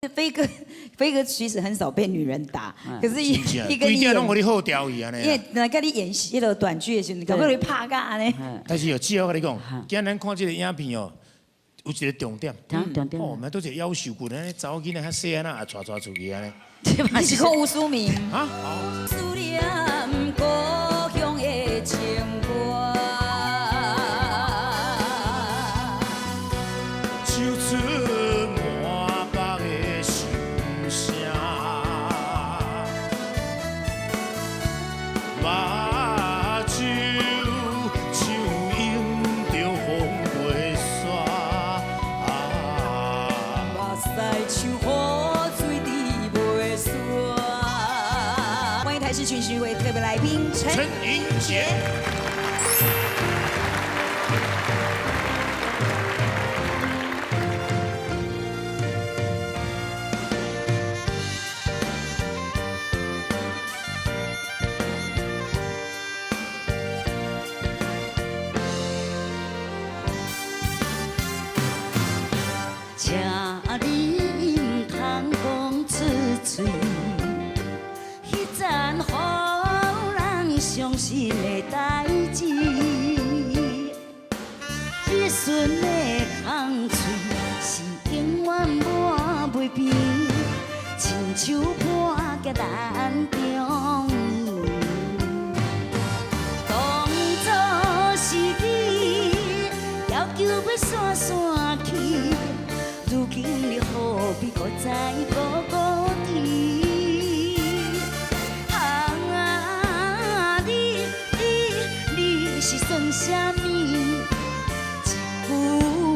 飛哥，飛哥其實很少被女人打，可是一個規定攏予你好調去按呢。因為那佮你演戲彼個短劇的時陣，搞不你拍甲按呢。但是哦，志我佮你講，今日咱看這個影片哦，有一個重點。重點。哦，嘛都一個夭壽骨，按呢查某囡仔較細漢仔也帶帶出去按呢。你是講吳淑敏？啊？思念故鄉的情歌。唱出滿腹的心聲，目睭像湧著風過沙，目屎像雨水滴袂煞。歡迎台視群星會特別來賓陳盈潔。請你毋通講出喙，彼層予人傷心的代誌，一瞬的空喙是永遠抹袂平，親像破劫難中醫。當初是你要求欲散散去，如今你何必閣再孤孤單？啊，你你你是算啥物？一句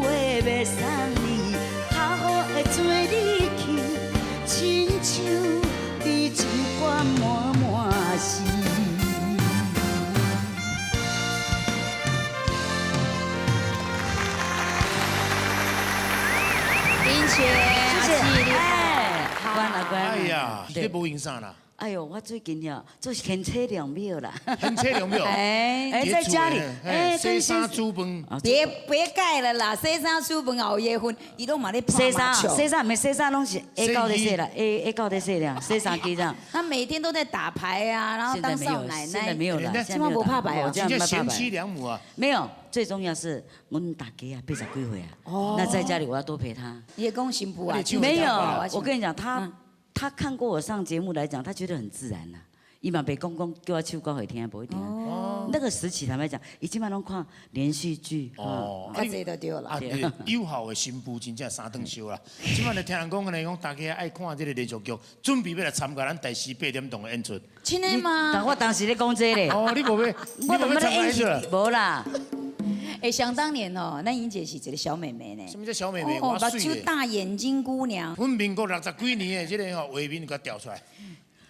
話欲送你，較好會做你去，親像你一罐滿滿是。盈潔，謝謝。哎，關啦關。哎呀，你無閒啥啦？哎呦，我最近哦，做賢妻良母啦。賢妻良母。哎哎，在家裡，哎，洗衫煮飯。別蓋了啦，洗衫煮飯後夜婚，伊攏嘛咧洗衫，洗衫，毋是洗衫，攏是下到咧洗啦，下下到咧洗啦，洗衫機這樣。他每天都在打牌啊，然後當少奶奶。現在沒有了，現在沒拍牌啊。這叫賢妻良母啊。沒有，最重要是阮大家啊，80幾歲啊，那在家裡我要多陪他。伊講新婦啊？沒有，我跟你講，他看過我上節目來講，他覺得很自然吶。伊嘛袂講講叫我唱歌予伊聽，無一定。那個時期坦白講，伊這擺攏看連續劇。哦，較濟就對啦。啊，有孝的新婦真正三頓燒啦。這擺就聽人講按呢講，大家愛看這個連續劇，準備欲來參加咱台視8點檔的演出。真的嗎？但我當時咧講這個。哦，你無欲，你無欲參加演出？無啦。哎，想當年哦，咱盈姐是一個小妹妹呢。什麼叫小妹妹？哦，目睭大眼睛姑娘。阮民國60幾年的這個吼畫面給調出來。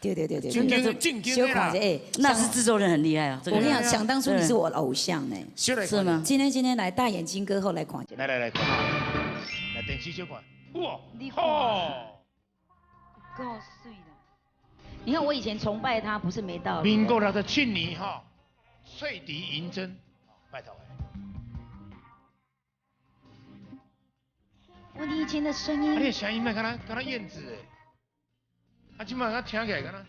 對對對對，正經正經的啦。哎，那是製作人很厲害啊。我跟你講，想當初你是我的偶像呢。是嗎？今天來大眼睛歌后來看。來來來，看。來電視小看。哇，好。夠水啦！你看我以前崇拜他，不是沒道理。民國67年哈，翠笛銀針，拜託。我以前的聲音。啊，你的聲音莫敢若敢若燕子哎，啊，這擺聽起來敢若。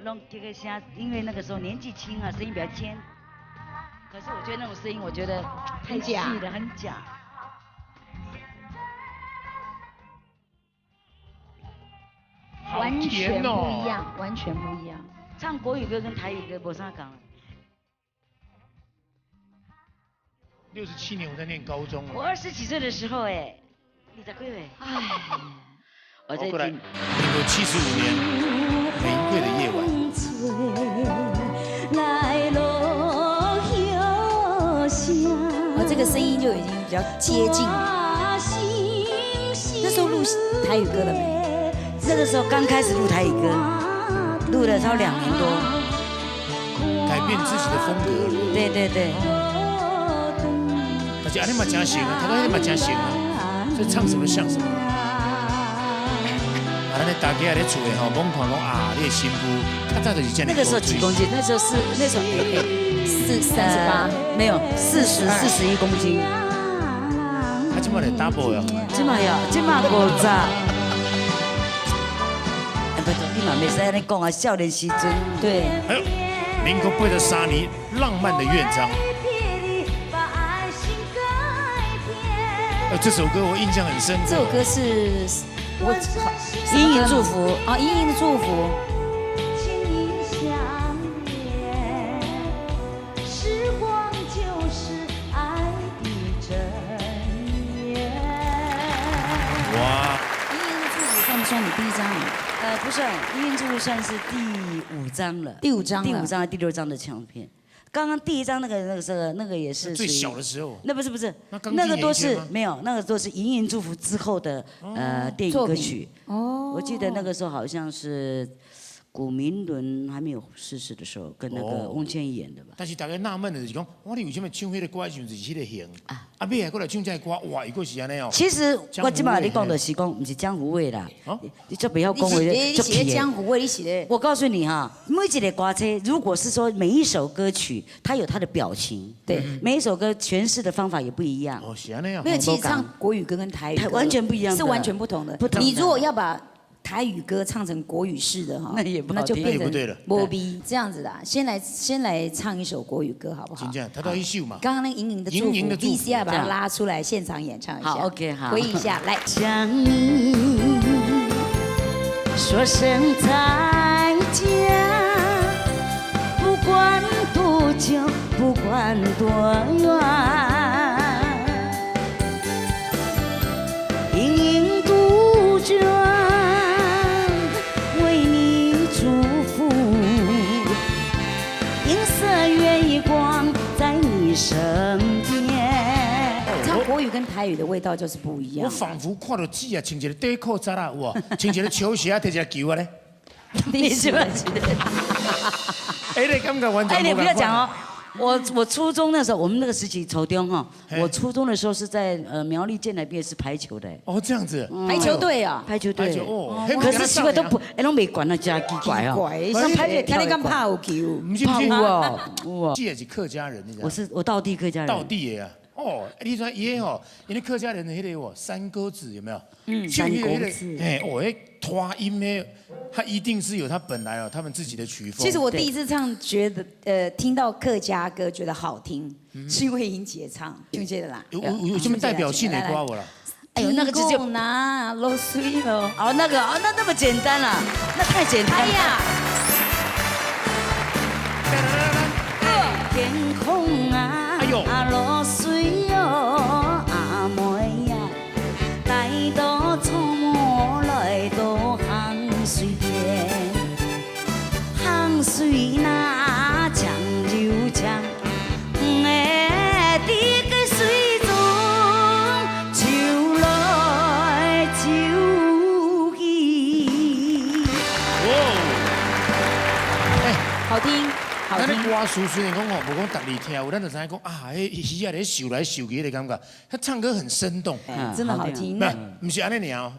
攏這個聲，因為那個時候年紀輕啊，聲音比較尖。可是我覺得那種聲音，我覺得太細了，很假。完全不一樣，完全不一樣。唱國語歌跟台語歌無啥仝。67年我在念高中。我20幾歲的時候，哎，你在幾歲？哎，我在過來。民國75年，玫瑰的夜晚。哦，這個聲音就已經比較接近。那時候錄台語歌了沒？那個時候剛開始錄台語歌，錄了超2年多。改變自己的風格。對對對。而且按呢嘛真像啊，他講彼嘛真像啊，所以唱什麼像什麼。啊，咱大家咧厝的吼，罔看講啊，你的新婦較早就是這樣。那個時候幾公斤？那時候是那時候438，沒有40、41公斤。啊，這擺就 double 啊。這擺呀，這擺50。你嘛袂使按呢講啊，少年時陣。對。哎呦，民國83年，浪漫的樂章。這首歌我印象很深刻。這首歌是我盈盈祝福啊，盈盈的祝福。哇！盈盈的祝福算不算你第一張啊？不算，盈盈祝福算是第五張了。第五張。第五張、第六張的唱片。剛剛第一張那個也是最小的時候。那不是不是，那個都是沒有，那個都是盈盈祝福之後的電影歌曲。哦。我記得那個時候好像是古明倫還沒有逝世的時候，跟那個翁倩玉演的吧。但是大家納悶的就是講，哇，你為什麼唱彼個歌的時陣是彼個型？啊，尾還閣來唱這個歌，哇，又閣是按呢哦。其實我這擺你講的是講，毋是江湖味啦。你就不要講話，你是江湖味，你是咧。我告訴你哈，每一個歌星，如果是說每一首歌曲，它有它的表情，對，每一首歌詮釋的方法也不一樣。哦，是按呢啊。沒有，其實唱國語歌跟台語歌完全不一樣，是完全不同的。不同。你如果要把台語歌唱成國語式的哈，那也不那就變成無味這樣子的。先來唱一首國語歌好不好？真正，他都一首嘛。剛剛那個盈盈的祝福，VCR 把它拉出來現場演唱一下。好，OK，好，回憶一下，來。向你說聲再見，不管多久，不管多遠，盈盈杜鵑。在你身邊。唱國語跟台語的味道就是不一樣。我仿佛看到姊啊，穿一個短褲仔啦，有無？穿一個球鞋，提一個球啊咧。你是不是？哎，你感覺完全。哎，你不要講哦。我初中那時候，我們那個時期初中哈，我初中的時候是在苗栗建來畢業是排球的。哦，這樣子。排球隊啊。排球隊。哦。可是奇怪都不，哎，攏沒管那家奇怪哦。那排球，看你敢拍有球？毋是毋是。有哦。姊也是客家人，你知道？我是我道地客家人。道地的啊。哦，你說伊吼，因為客家人的彼個哦，山歌子有沒有？嗯，山歌子。哎，哦，彼拖音的，他一定是有他本來哦，他們自己的曲風。其實我第一次唱，覺得聽到客家歌覺得好聽，是因為英姐唱，聽記得啦。有什麼代表性的歌無啦？哎呦，那個就那落水囉。哦，那個哦，那那麼簡單啦，那太簡單。哎呀！天空啊，哎呦，落水哦，阿妹呀，帶到草帽來到杭水邊，杭水那長又長，哎，佇個水中游來游去。哦，哎，好聽。咱的歌詞雖然講吼，無講逐字聽有，咱就知影講啊，彼魚仔咧游來游去彼个感覺，他唱歌很生動，真的好聽。毋是按呢爾，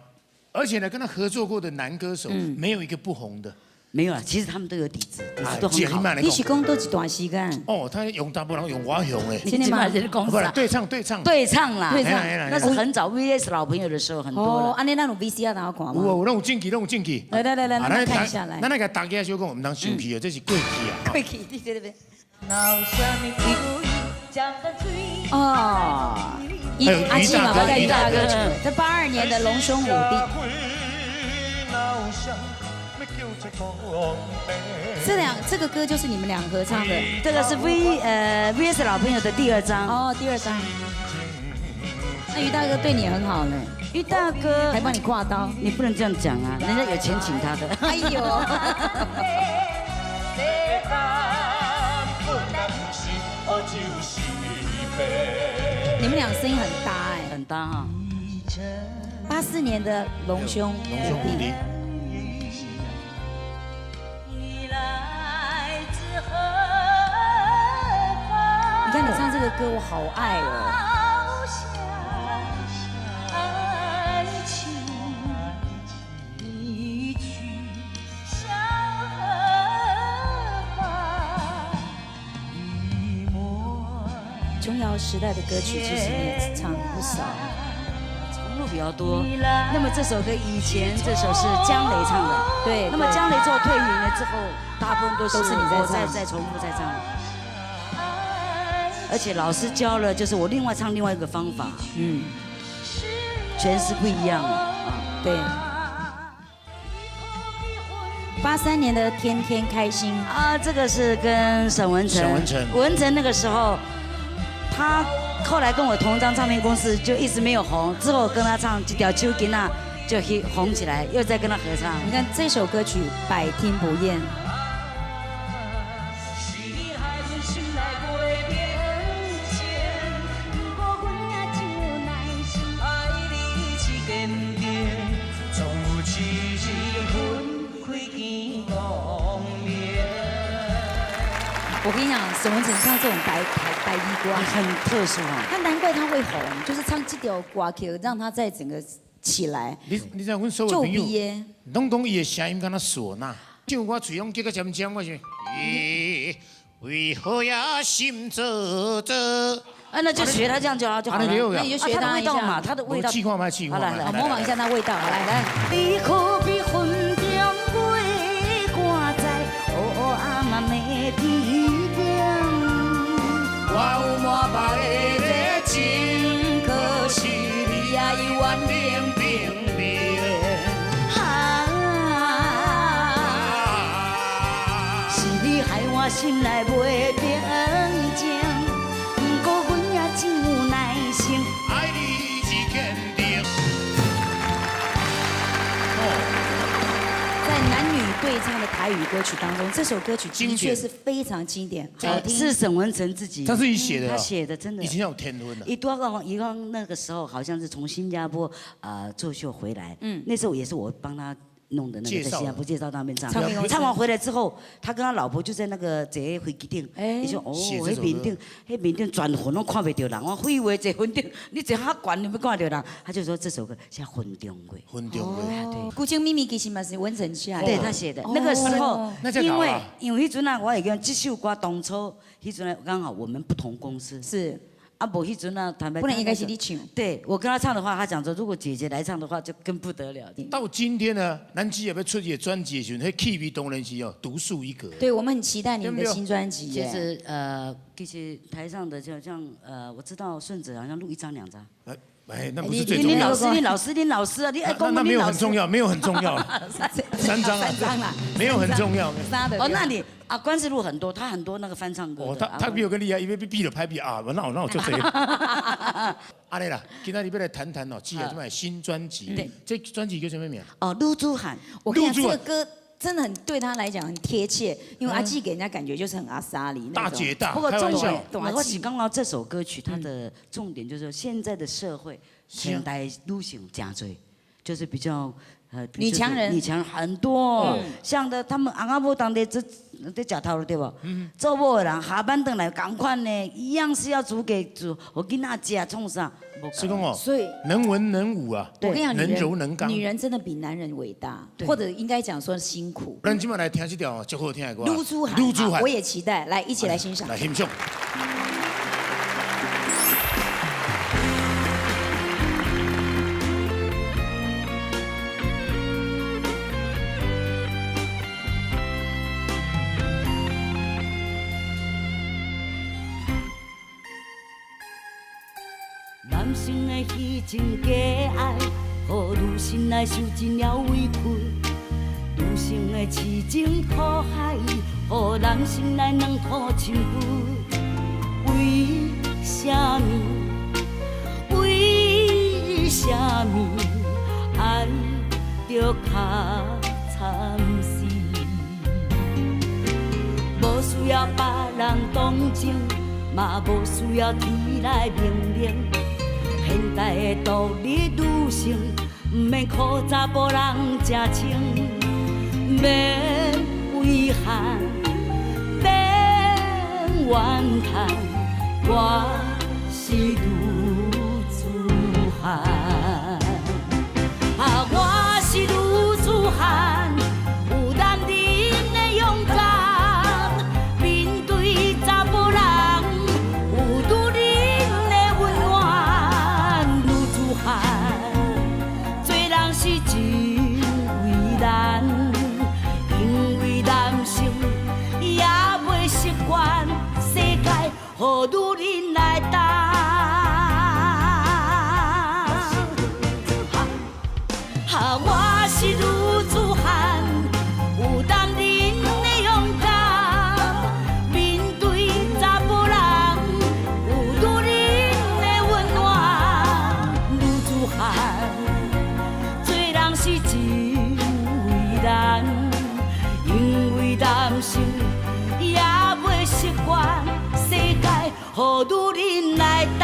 而且呢，跟他合作過的男歌手，沒有一個不紅的。沒有啊，其實他們都有底子，底子都很好。你是講佗一段時間？哦，他用查埔人用我紅的。真的嗎？不是對唱對唱。對唱啦，對唱，那是很早 VS 老朋友的時候很多了。哦，按呢咱有 VCR 通看嗎？有有，攏有證據，攏有證據。來來來來，咱看一下來。咱來共大家小講，毋通生氣哦，這是過去啊。過去，對對對。哦，阿基嘛，余大哥，這82年的《龍兄虎弟》。這個歌就是你們倆合唱的，這個是 VS 老朋友的第二張。哦，第二張。那余大哥對你很好呢，余大哥還幫你掛刀，你不能這樣講啊，人家有錢請他的。哎呦。你們倆聲音很搭哎，很搭哈。84年的龍兄龍兄虎弟。你看你唱這個歌，我好愛哦。瓊瑤時代的歌曲，其實你也唱不少。复比較多。那麼這首歌以前這首是江蕾唱的，那麼江蕾之後退隱了之後，大部分都是都是你在我唱再重複再唱。而且老師教了，就是我另外唱另外一個方法，詮釋不一樣啊。對。83年的《天天開心》啊，這個是跟沈文成，沈文成文成那個時候，他後來跟我同一張唱片公司，就一直沒有紅。之後跟他唱這條手巾仔就紅起來，又再跟他合唱。你看這首歌曲百聽不厭。是你害阮心內袂平靜，不過阮也真有耐心。愛你是堅定，總有一日分開見光明。我跟你講，沈文成唱這種台台語歌很特殊啊。他難怪他會紅，就是唱這條歌曲，讓他在整個起來。你知影阮所有朋友就畢業，攏講伊的聲音敢若嗩吶，唱我喙攏結個尖尖，我想，咦，為何呀心做做？啊，那就學他這樣就好就好了。啊那你就學啊他一下他的味道嘛，他的味道。試看覓，試看覓。好來來模仿一下那味道，來來。你可比雲中月掛在黑暗的天頂。我有滿腹的熱情，可惜你也猶原冷冰冰。啊，是你害我心內袂平靜，不過阮也真有耐心。愛你是堅定。在男女對唱的台語歌曲當中，這首歌曲的確是非常經典，好聽。是沈文成自己，他自己寫的，他寫的真的。以前有天分的。伊多個伊講那個時候好像是從新加坡作秀回來，那時候也是我幫他弄的那個，在新加坡介紹那邊唱。唱完回來之後，他跟他老婆就在那個坐飛機頂，伊說哦，彼面頂，彼面頂全雲攏看袂著人，我廢話坐雲頂，你坐較懸你欲看著人。他就說這首歌叫《雲中月》。雲中月，對。古今秘密其實嘛是文成寫的。對他寫的。那個時候，因為彼陣啊，我會講這首歌當初，彼陣剛好我們不同公司。是。啊，無彼陣啊，坦白不能應該是你唱。對，我跟他唱的話，他講說，如果姐姐來唱的話，就更不得了。到今天呢，咱只要欲出一个專輯的時陣，彼氣味當然是哦獨樹一格。對，我們很期待你們的新專輯。其實台上的就像我知道順子好像錄一張兩張。哎，那不是最重要。你老師，你老師，你老師啊！你愛講那沒有很重要，沒有很重要。三張啊，三張啦，沒有很重要。哦，那你啊，關智錄很多，他很多那個翻唱歌。哦，他比我更厲害，因為比了拍比啊，那我就這個。按呢啦，今仔日欲來談談哦，接下來新專輯。對，這專輯叫什麼名？哦，女子漢。我跟你講，這個歌真的很對他來講很貼切，因為阿姊給人家感覺就是很阿莎莉大姐大。不過重點，我是剛剛這首歌曲，它的重點就是說，現在的社會現代女性誠濟，就是比較女強人，女強人很多，像的他們翁仔某當地這佇食頭路對無？做某的人下班轉來仝款呢，一樣是要煮給煮，予囡仔食創啥？是講哦，所以能文能武啊，我跟你講，能柔能剛，女人真的比男人偉大，或者應該講說辛苦。咱今麥來聽這條足好聽的歌，女子漢，女子漢，我也期待，來一起來欣賞，來欣賞。男性的虛情假愛，予女性來受盡了委屈；女性的痴情苦海，予男性來兩土深骨。為啥物？為啥物愛著較慘死？無需要別人同情，嘛無需要天來命令。現代的獨立女性，毋免苦查埔人食穿，免遺憾，免怨嘆，我是女子漢，啊，我是女子漢，有男人的勇敢，面對查埔人，有女人的溫暖，女子漢。是女子漢，有男人的勇敢，面對查埔人，有女人的溫暖。女子漢，做人是真為難，因為男性也袂習慣世界予女人來擔。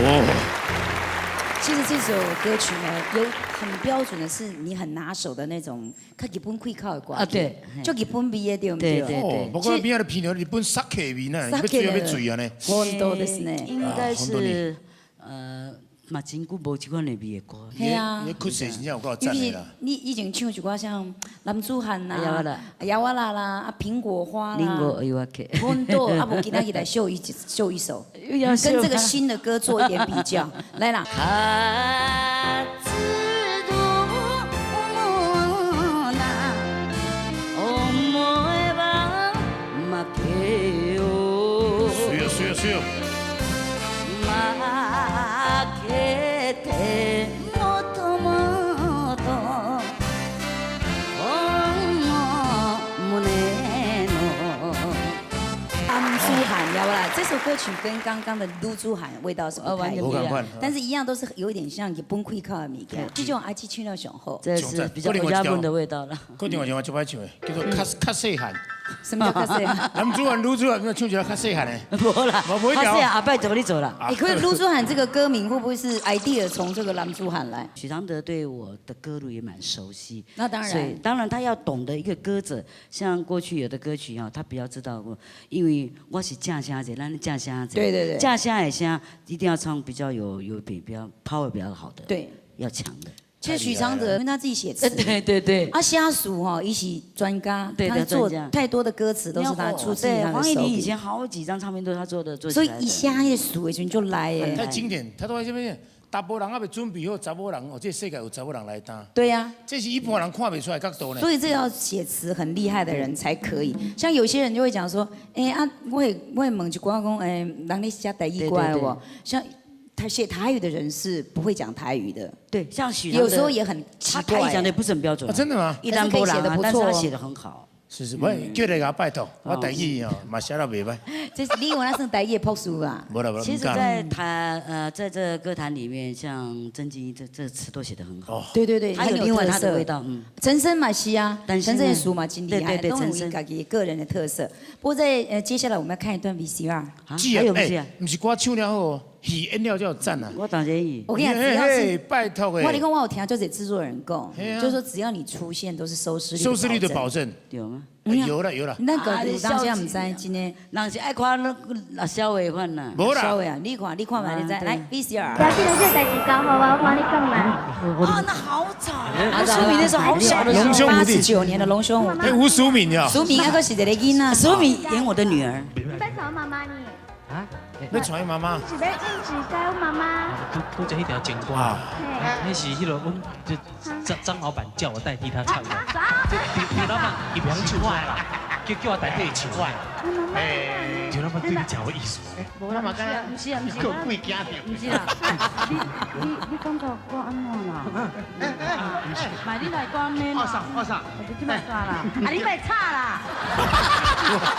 哦，其實這首歌曲呢，有很標準的是你很拿手的那種，較日本氣口的歌啊對就日本味的對不對？對對哦，不過邊仔的片頭日本殺氣味呢，欲醉欲醉按呢。本當ですね。應該是嘛真久無這款的味的歌。嘿啊你曲勢真正有夠尤其讚的啦。你以前唱一寡像男子漢啦、搖仔搖仔啦啦、啊蘋果花啦，蘋果搖仔本當啊，無今仔日來秀一秀一首，要秀跟這個新的歌做一點比較，來啦。水哦水哦水哦。男子漢，要不啦？這首歌曲跟剛剛的女子漢味道是不太一樣，但是一樣都是有點像日本氣口的物件。這種愛去唱了上好，這是比較日本的味道啦。閣另外一首足歹唱的，叫做較較細漢。什麼叫較細漢？男子漢、女子漢，唱一個較細漢的。無啦，較細漢後擺就予你做啦。欸，可是女子漢這個歌名會不會是 idea 從這個男子漢來？許常德對我的歌路也蠻熟悉。那當然。所以當然他要懂得一個歌者，像過去有的歌曲啊，他比較知道過，因為我是正聲者，咱正聲者。對對對。正聲的聲一定要唱比較有比較 power 比較好的。對。要強的。其實許常德因為他自己寫詞，對對對，啊，寫詞吼，伊是專家，他做太多的歌詞都是他出自他的手。黃義玲以前好幾張唱片都是他做的，做所以一寫那個詞的時陣就來耶。太經典，他都在這邊。查埔人還未準備好，查某人哦，這個世界有查某人來擔。對呀，這是一般人看不出來角度呢。所以這要寫詞很厲害的人才可以。像有些人就會講說，欸啊，我會問一寡講，欸，人咧寫台語歌的無？像他寫台語的人是不會講台語的。對，像許有時候也很奇怪。他台語講的不是很標準。真的嗎？一般可以寫得不錯，但是他寫得很好。是是，我叫你共拜託，我台語哦嘛寫得袂歹。這是你以為那算台語的朴素啊？無啦無啦。其實，在台在這歌壇裡面，像曾靜這詞都寫得很好。對對對，他有另外他的味道。嗯。陳升嘛是啊，陳升的書嘛真厲害，都有伊家己個人的特色。不過在接下來我們要看一段 VCR。啊？還有 VCR？毋是歌唱了好，戲演了才有讚啊！我當然演。我跟你講，只要是拜託的。我跟你講，我有聽足濟製作人講，就是說只要你出現，都是收視率收視率的保證。有嗎？有啦有啦。咱個有當時毋知真的，人是愛看那小話款啦。無啦。小話啊，你看你看嘛，你知來 VCR。小記得這代誌交予我，我幫你講啦。啊，那好早啊！吳淑敏那時候好小的時候，龍兄虎弟。89年的龍兄虎弟。哎，吳淑敏呀。淑敏那個是一個囡仔。淑敏演我的女兒。你欲娶媽媽呢？啊？欲娶媽媽？是欲演是娶媽媽？拄拄才彼條情歌，彼是彼个阮就張老闆叫我代替他唱的。張老闆伊袂曉唱歌啦，叫我代替伊唱。哎，張老闆對你真有意思。無啦，毋是啊，毋是，毋是啦。你感覺我按怎啦？買你來講咩嘛？我上，我這擺煞啦，啊你莫吵啦。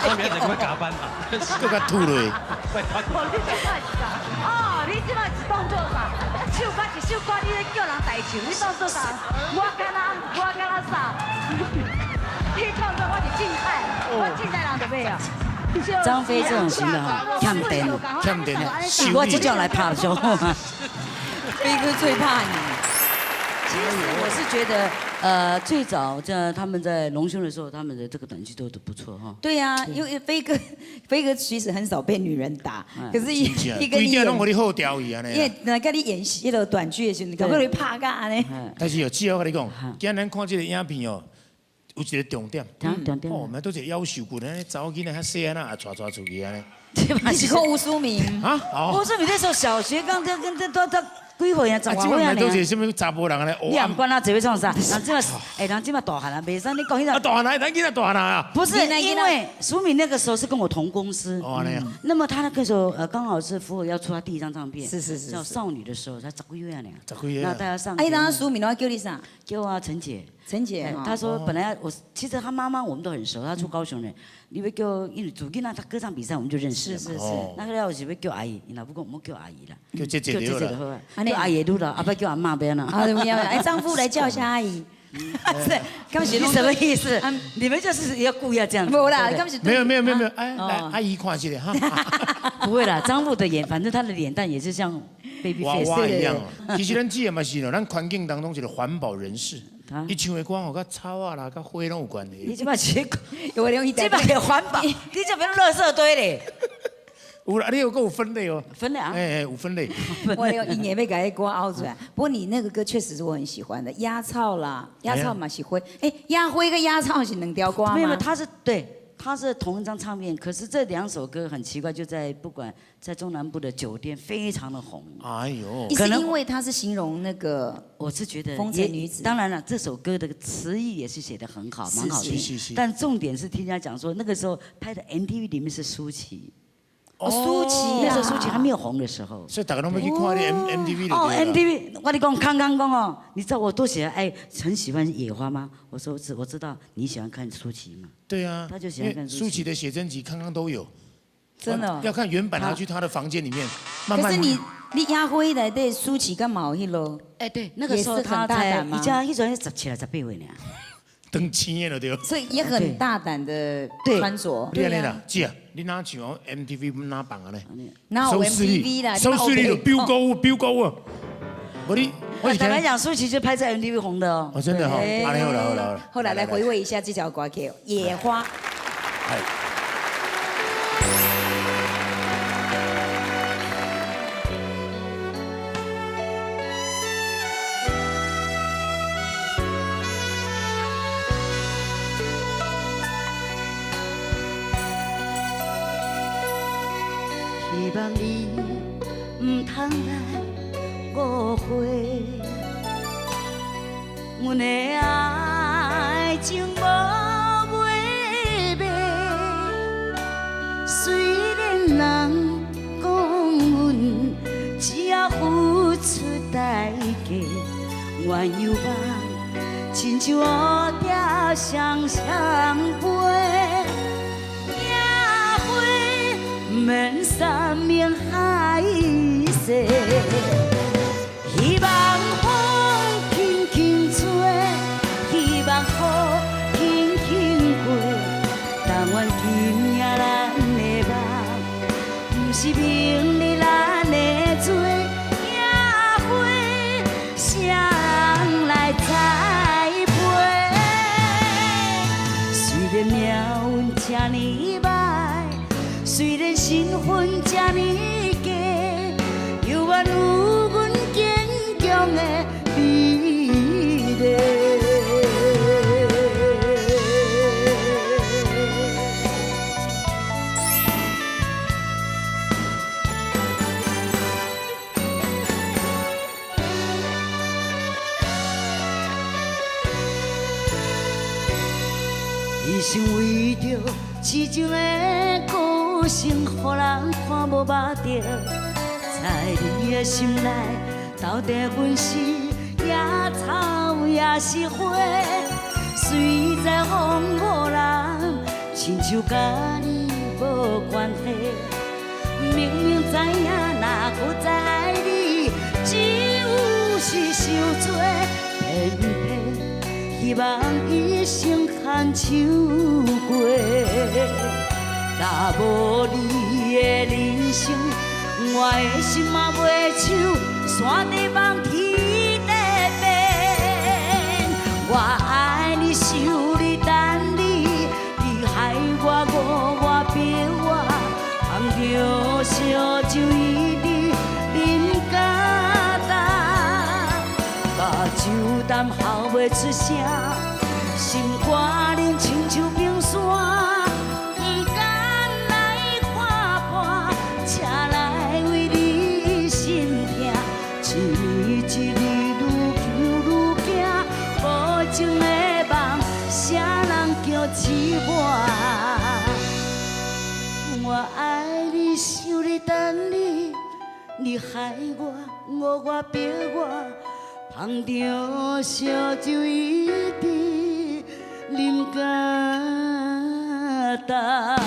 我明仔載閣加班嘛，閣較吐落。哦，你這擺是啥？哦，你這擺是當做啥？唱歌一首歌，你咧叫人代唱，你當做啥？我敢若啥？你當做我是靜態，我靜態人就袂啊。張飛這種型的哈，欠電，欠電，我這種來拍就好。飛哥最怕你。其實我是覺得，最早在他們在隆胸的時候，他們的這個短劇都不錯哈。對呀，因為飛哥其實很少被女人打，可是一跟你演，因為那跟你演戲那個短劇的時候，搞不好會拍甲按呢。但是哦，只要我跟你講，今日咱看這個影片哦，有一個重點，重點，哦，嘛都一個夭壽骨，那查某囡仔較細漢啊，也帶帶出去按呢。你是講吳淑敏啊？吳淑敏那時候小學剛剛跟這都都。幾歲啊？十啊，外歲啊？這擺都是啥物查埔人咧？你也毋管啊，這欲創啥？人這擺，哎，人這擺大漢啊，袂使你講彼個。啊，大漢來，咱囡仔大漢啊。不是，因為淑敏那個時候是跟我同公司。哦，那樣。那麼他那個時候，剛好是福爾要出他第一張唱片，是是是，叫少女的時候，才十幾歲啊，十幾歲。那大家上。哎，當時淑敏的話叫你啥？叫啊，陳姐。陳姐。他說本來我其實他媽媽我們都很熟，他住高雄人，因為叫因為主囡仔他歌唱比賽我們就認識了嘛。是是是。那個了是欲叫阿姨，伊若不講毋好叫阿姨啦。叫姐姐就好啦。叫阿姨愈老，後擺叫阿嬤欲按怎。啊，對哎，丈夫來叫一下阿姨。是，你什麼意思？你們就是要故意要這樣子。沒啦，沒有沒有沒有沒有，哎，來阿姨看一下哈。不會啦，張富的眼，反正他的臉蛋也是像 baby face 娃娃一樣。其實咱姊嘛是咯，咱環境當中一個環保人士。伊唱的歌哦，佮草啊啦，佮花攏有關係。你這擺是，這擺是環保，你這邊垃圾堆咧。有啦，你有閣有分類哦。分類啊。哎哎，有分類。我有一年欲共彼歌拗出來。不過你那個歌確實是我很喜歡的，鴨草啦，鴨草嘛是花，哎，鴨花跟鴨草是兩條歌嗎？沒有，他是對，他是同一張唱片，可是這兩首歌很奇怪，就在不管在中南部的酒店非常的紅。哎呦，可能因為他是形容那個，我是覺得風塵女子。當然了，這首歌的詞意也是寫得很好，蠻好聽。是是是。但重點是聽人家講說，那個時候拍的 MTV 裡面是舒淇。哦，舒淇，那時候舒淇還沒有紅的時候。所以大家攏欲去看你 MTV 哦，MTV，我跟你講，康康講哦，你知道我多喜歡哎，很喜歡野花嗎？我說我知道你喜歡看舒淇嘛。對啊，他就喜歡看舒淇。舒淇的寫真集，康康都有。真的。要看原版，他去他的房間裡面。慢慢。可是你你野花內底舒淇敢嘛有彼囉？哎，對，那個時候他才，伊才彼陣17、18歲爾。當青的了對。所以也很大膽的穿着。你按呢啦，姊啊，你哪唱 MTV 哪放啊呢？哪有 MTV 啦？收視率就飆高飆高啊！我你，我坦白講，舒淇就拍在 MTV 紅的哦。哦，真的哈。好了好了好了。後來來回味一下這條歌曲《野花》。希望你毋通來誤會，阮的愛情無買賣。雖然人講阮只要付出代價，願猶夢親像蝴蝶雙雙飛。免山盟海誓，希望風輕輕吹，希望雨輕輕過，但願今夜咱的夢，毋是明日咱的罪。野花，誰人來栽培？雖然命運這呢歹。雖然身份這呢低，猶原有阮堅強的美麗。一生為著痴情的歌聲，予人看無目著。在你的心內，到底阮是野草抑是花？雖知風雨人，親像佮你無關係。明明知影，若閣再愛你，只有是受罪。偏偏希望一生牽手過。若無你的人生，我的心嘛袂像山底梦天地变。我愛你，想你，等你，你害我五活八活，含著燒酒一直饮甲干，目睭干哭袂出聲，心肝冷親像冰山。不甘來看破，才來為你心痛。一暝情的梦，啥人叫痴我？我爱你，想你，等你，你害我，误我，逼我，捧著烧酒一直饮甲干。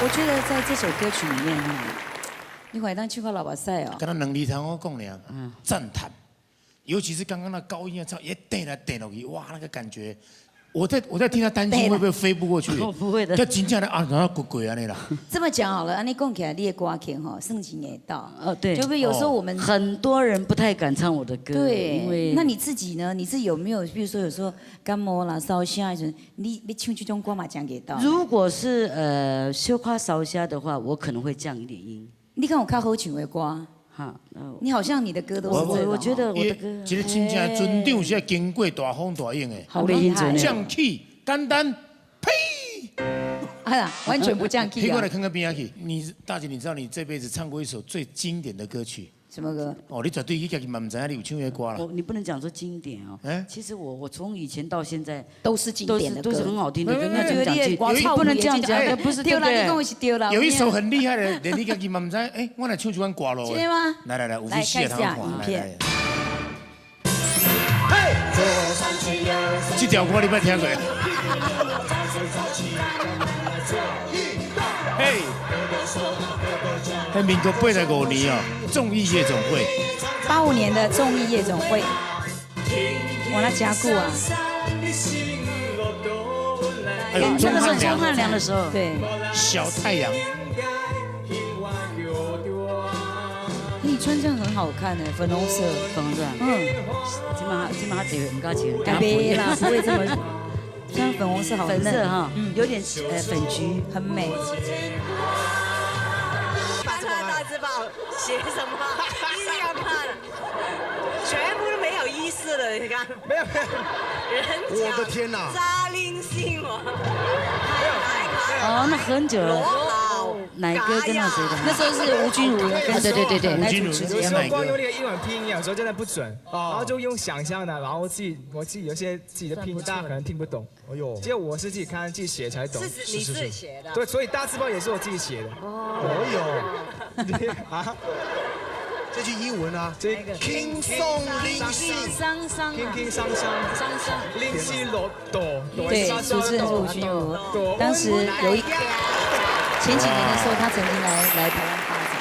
我覺得在這首歌曲裡面，你會當唱到流目屎哦。剛剛兩字頭我講爾，讚嘆，尤其是剛剛那高音啊，唱一掟來掟落去，哇，那個感覺，我在聽他擔心會不會飛不過去，不會的，這真正的啊，然後滾滾按呢啦。這麼講好了，按呢講起來，你的歌曲吼，算真會到。哦，對，就會有時候我們很多人不太敢唱我的歌，對，因為那你自己呢？你自己有沒有，比如說有時候感冒啦、燒聲的時陣，你唱這種歌嘛真會到？如果是小可燒聲的話，我可能會降一點音。你看我較好唱的歌。好，你好像你的歌都是這種。我覺得我的歌，這個真正船長是經過大風大浪的，好厲害，降 key 簡單，呸！哎呀，完全不降 key 過來看看邊去。你大姐，你知道你這輩子唱過一首最經典的歌曲？什麼歌？哦，你絕對你家己嘛毋知影你有唱彼歌啦。你不能講說經典哦。其實我從以前到現在都是經典的歌，都是很好聽的歌。那怎麼講？不能這樣講，不是對不對？有一首很厲害的，連你家己嘛毋知。哎，我來唱這款歌咯。真的嗎？來來來，來看一下影片。這條歌你捌聽過？嘿，喺民國85年哦，綜藝夜總會。85年的綜藝夜總會，哇，那加固啊！哎呦，那個是鍾漢良的時候，對。小太陽。你穿這樣很好看呢，粉紅色，粉紅色。嗯，這馬這唔敢穿。別啦，不會這麼。穿粉紅色好粉色哈，有點粉橘，很美。把這大字報寫什麼？一定要看，全部都沒有意思了，你看。沒有沒有。人我的天哪！扎林心哦。哦，那很久了。奶哥跟那誰的？那時候是吳君如跟對對對對，吳君如。有時候光用那個英文拼音，有時候真的不準，然後就用想象的，然後我自己有些自己的拼音，大家可能聽不懂。哎呦，只有我是自己看自己寫才懂。是你自己寫的。對，所以大字報也是我自己寫的。哦呦，啊，這句英文啊，這輕鬆零星，桑桑，輕輕桑桑，桑桑，零星落朵。對，主持人是吳君如，當時有一。前幾年的時候，他曾經來台灣發展，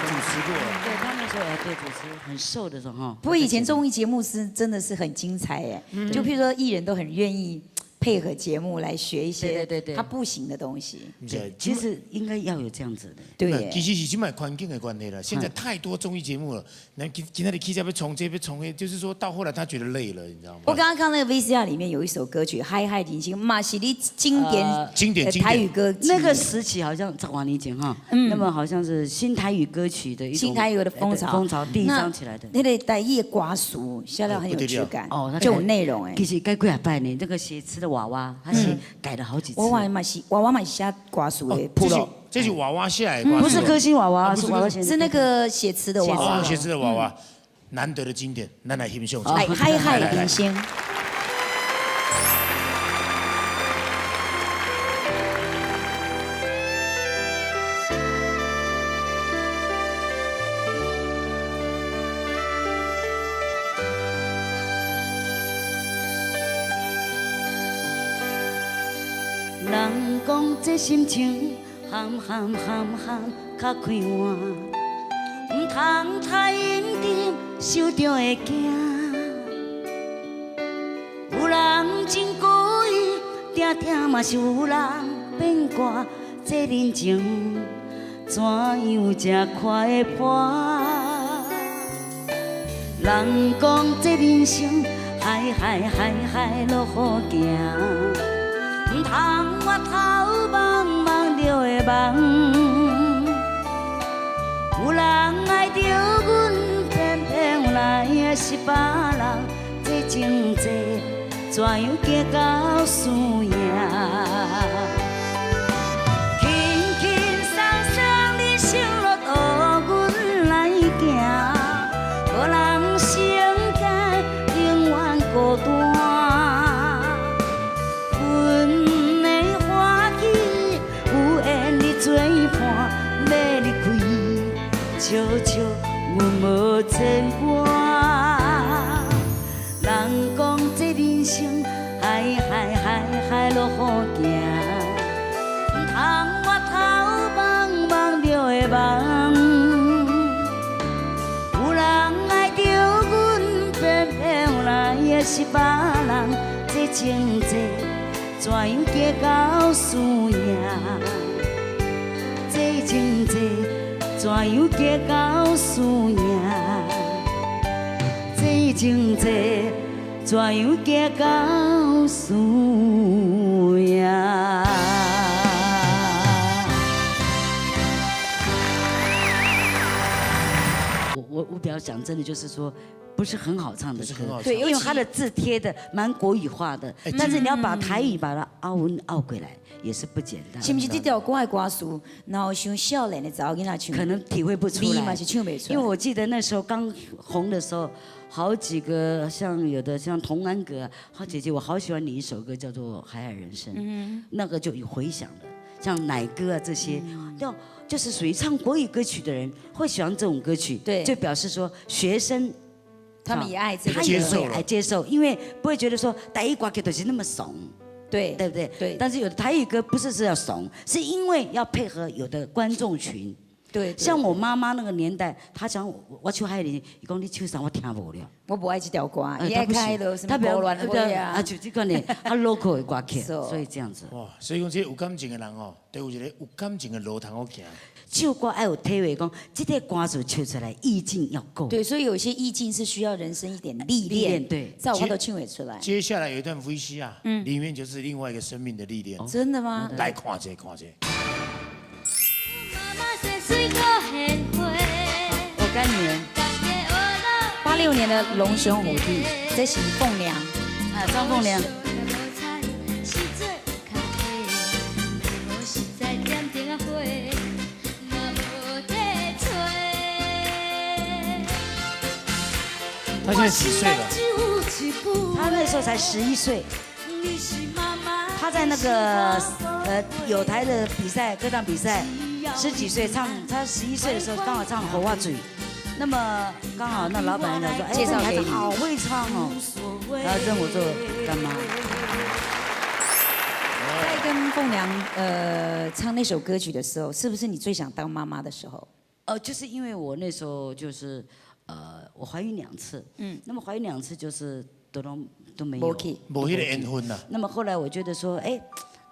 主持過。對，他那時候對主持很瘦的時候哈。不過以前綜藝節目是真的是很精彩哎，就譬如說藝人都很願意配合節目來學一些他不行的東西。對，其實應該要有這樣子的。對，其實是這擺環境的關係啦。現在太多綜藝節目了，那今天的 K 要從這邊從那，就是說到後來他覺得累了，你知道嗎？我剛剛看那個 VCR 裡面有一首歌曲《嗨嗨人生》，嘛是你經典經典台語歌。那個時期好像十多年前哈，那麼好像是新台語歌曲的一種新台語的風潮，風潮第一張起來的。那個台語的歌詞寫得很有質感，哦，就有內容哎。其實改幾啊擺呢，這個寫詞的娃娃，他寫改了好幾次。娃娃嘛是娃娃嘛是寫歌詞的，這是娃娃寫的，不是歌星娃娃，是娃娃寫，是那個寫詞的娃娃。寫詞的娃娃，難得的經典，咱來欣賞。嗨嗨嗨，人生。人講這心情，含含含含較快活，毋通太認真，受著會驚。有人真故意，定定嘛是有人變卦，這人情怎樣才看會破？人講這人生，海海海海落雨行。毋通回頭望，望著會梦。有人愛著阮，偏偏有來的是別人。這情債怎怎樣行到輸贏？輕輕鬆鬆人生路途，阮來行，無人相共，永遠孤單。阮的歡喜有緣你做伴，欲離開，笑笑阮無牽掛。人講這人生海海海海路好行，毋通回頭望，望著會茫。有人愛著阮，偏偏來的是別人。這情債怎樣行到輸贏？這情債怎樣行到輸贏？這情債怎樣行到輸贏？我比較講真的，就是說，不是很好唱的歌，對，因為他的字貼的蠻國語化的，但是你要把台語把它拗拗過來，也是不簡單。是不是這條歌的歌詞，然後像少年的查某囡仔唱，可能體會不出來，嘛是唱袂出來。因為我記得那時候剛紅的時候，好幾個像有的像童安格，好姐姐，我好喜歡你一首歌叫做《海海人生》，那個就有回響的，像奶哥啊這些，要就是屬於唱國語歌曲的人會喜歡這種歌曲，對，就表示說學生。他們也愛這個，他也會愛接受，因為不會覺得說台語歌曲就是那麼慫，對，對不對？對。但是有的台語歌不是是要慫，是因為要配合有的觀眾群。對。像我媽媽那個年代，她講我唱海裡，伊講你唱啥我聽無了。我不愛這條歌，伊愛開的什麼胡亂的啊，就這個呢，啊 local 的歌曲，所以這樣子。哇，所以講這有感情的人哦，都有一個有感情的路通好行。唱歌愛有體會，講這個歌詞唱出來意境要夠。對，所以有些意境是需要人生一點歷練，對，在我都唱會出來。接下來有一段 VCR 啊，裡面就是另外一個生命的歷練。真的嗎？來看這看這。我乾女兒。86年的龍兄虎弟，這是鳳娘啊，張鳳娘。他現在幾歲了？他那時候才11歲。他在那個友台的比賽歌唱比賽，十幾歲唱，他11歲的時候剛好唱《荷花嘴》，那麼剛好那老闆娘說：“哎，這孩子好會唱哦。”然後認我做乾媽。在跟鳳娘唱那首歌曲的時候，是不是你最想當媽媽的時候？就是因為我那時候就是。我懷孕2次，那麼懷孕2次就是都沒有，沒那個緣分呐。那麼後來我覺得說，哎，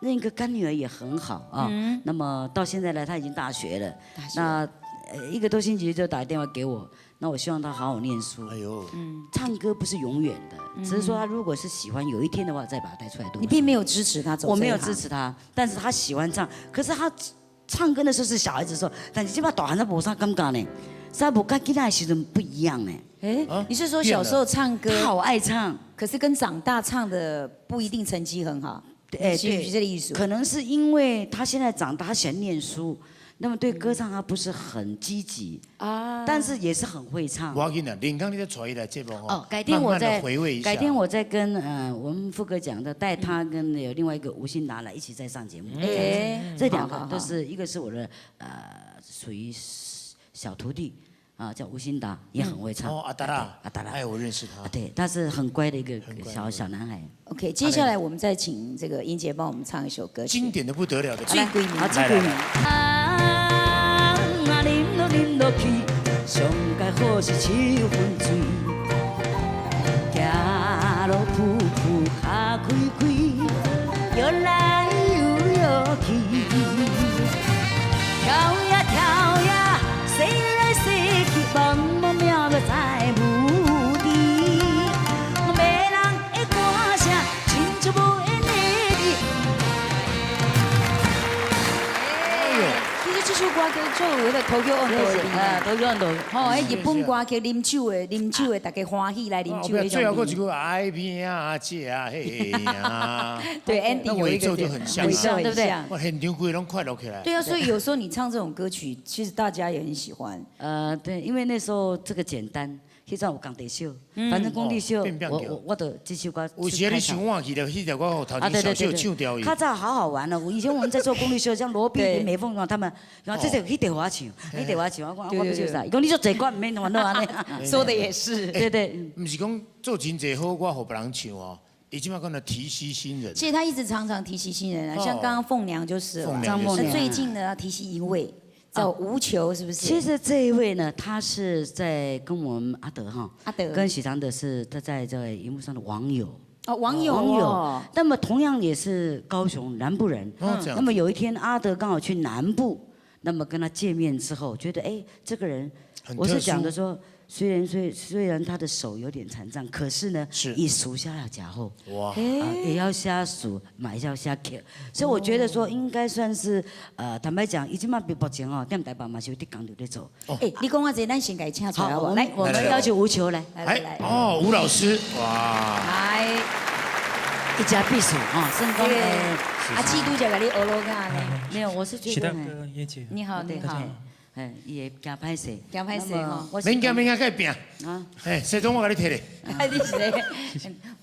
認一個乾女兒也很好啊。那麼到現在呢，她已經大學了，那1個多星期就打電話給我，那我希望她好好念書。哎呦，唱歌不是永遠的，只是說她如果是喜歡，有一天的話再把她帶出來讀。你並沒有支持她走，我沒有支持她，但是她喜歡唱。可是她唱歌的時候是小孩子說，但是這擺大漢都無啥感覺呢。三不跟其他時陣不一樣呢。哎，你是說小時候唱歌，他好愛唱，可是跟長大唱的不一定成績很好。哎，對，是這個意思。可能是因為他現在長大，他喜歡念書，那麼對歌唱他不是很積極啊，但是也是很會唱。我跟你講，林剛你再傳來節目哦，改天我再回味一下。改天我再跟我們副哥講的，帶他跟有另外一個吳欣達來一起再上節目。哎，這兩個都是一個是我的屬於小徒弟啊，叫吳欣達，也很會唱。哦，阿達拉，阿達拉，哎，我認識他。對，他是很乖的一個小小男孩。 OK，接下來我們再請這個英傑幫我們唱一首歌曲，經典的不得了的《醉歸名》。好，醉歸名。其實這首歌叫做那個東京音頭的啊，東京音頭。吼，彼日本歌曲啉酒的，啉酒的，大家歡喜來啉酒的。最後閣一句愛拼啊，這啊嘿啊。對，ending 有一個尾奏就很像，尾奏對不對？哇，現場規攏快樂起來。對啊，所以有時候你唱這種歌曲，其實大家也很喜歡。對，因為那時候這個簡單。彼陣有工地少，反正工地少，我就這首歌。有時你想忘記了，彼條歌頭前小小唱掉。較早好好玩哦！以前我們在做工地秀，像羅碧林、美鳳啊，他們，然後這首彼條我唱，彼條我唱，我講我不唱啥，伊講你做濟歌毋免煩惱按呢。說的也是，對對。毋是講做真濟好歌予別人唱哦，伊這擺講來提攜新人。其實他一直常常提攜新人啊，像剛剛鳳娘就是。鳳娘。那最近呢，提攜一位。叫吳球是不是？其實這一位呢，他是在跟我們阿德哈，阿德跟許常德是他在這個螢幕上的網友。哦，網友。網友。那麼同樣也是高雄南部人。那麼有一天阿德剛好去南部，那麼跟他見面之後，覺得哎，這個人，我是講的說，雖然他的手有點殘障，可是呢，伊書寫得誠好，哇，會曉寫詞，嘛會曉寫曲，所以我覺得說應該算是，坦白講，伊這馬目前哦，踮台北嘛是有佇工作咧做。哎，你講啊這，咱先共伊請出來好，來，我們邀請吳球來。來來。哦，吳老師，哇。來。一家必屬哈，聖公。阿七拄才共你學落干呢？沒有，我是覺得。許大哥，葉姐。你好，你好。哎，伊會驚歹勢，驚歹勢吼。免驚免驚，佮伊拚。啊，哎，西總我共你提咧。你是咧。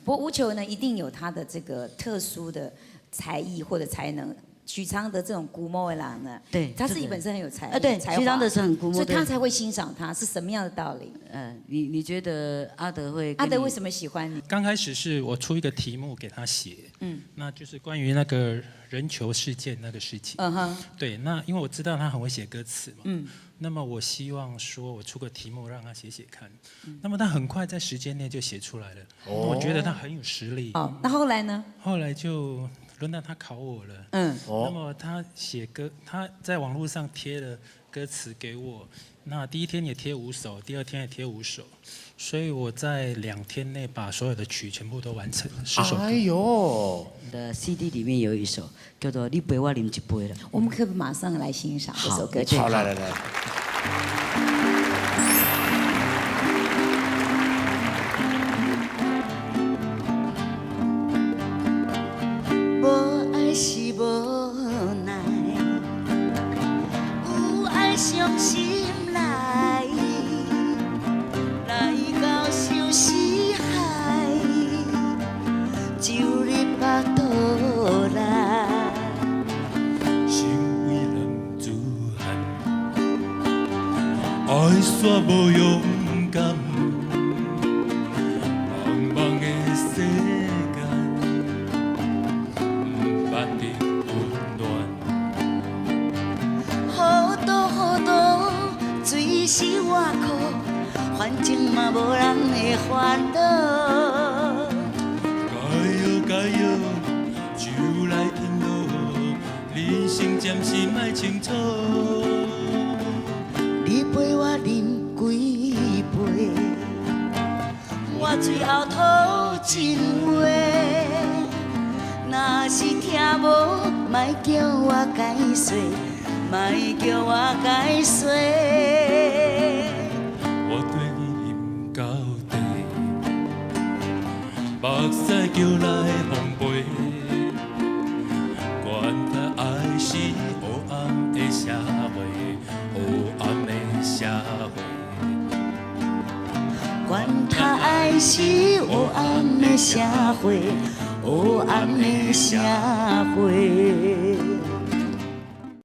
不過吳球呢，一定有他的這個特殊的才藝或者才能。許常德這種龜毛的人呢，對，他自己本身很有才，啊，對，許常德是很龜毛，所以他才會欣賞他，是什麼樣的道理？你覺得阿德會？阿德為什麼喜歡你？剛開始是我出一個題目給他寫，那就是關於那個人球事件那個事情。嗯哼。對，那因為我知道他很會寫歌詞嘛，那麼我希望說我出個題目讓他寫寫看，那麼他很快在時間內就寫出來了，我覺得他很有實力。哦，那後來呢？後來就輪到他考我了。那麼他寫歌，他在網絡上貼了歌詞給我。那第一天也貼5首，第二天也貼5首，所以我在2天內把所有的曲全部都完成了10首歌。哎呦，的 CD 裡面有一首叫做《你陪我啉一杯》了。我們可不可以馬上來欣賞這首歌曲？好，來來來。無愛是無奈，有愛傷心內，來到相思海，就入腹肚內。身為男子漢，愛煞無勇敢，茫茫的世間，毋捌得溫暖。糊塗糊塗，水是偌苦，反正嘛無人會煩惱。加油加油，酒來天落，人生暫時莫清楚。你陪我啉幾杯，我最後吐真話。若是聽無，莫叫我解釋，莫叫我解釋。我綴你啉到底，目屎叫來奉陪。管他愛是黑暗的社會，黑暗的社會。管他愛是黑暗的社會，黑暗的社會。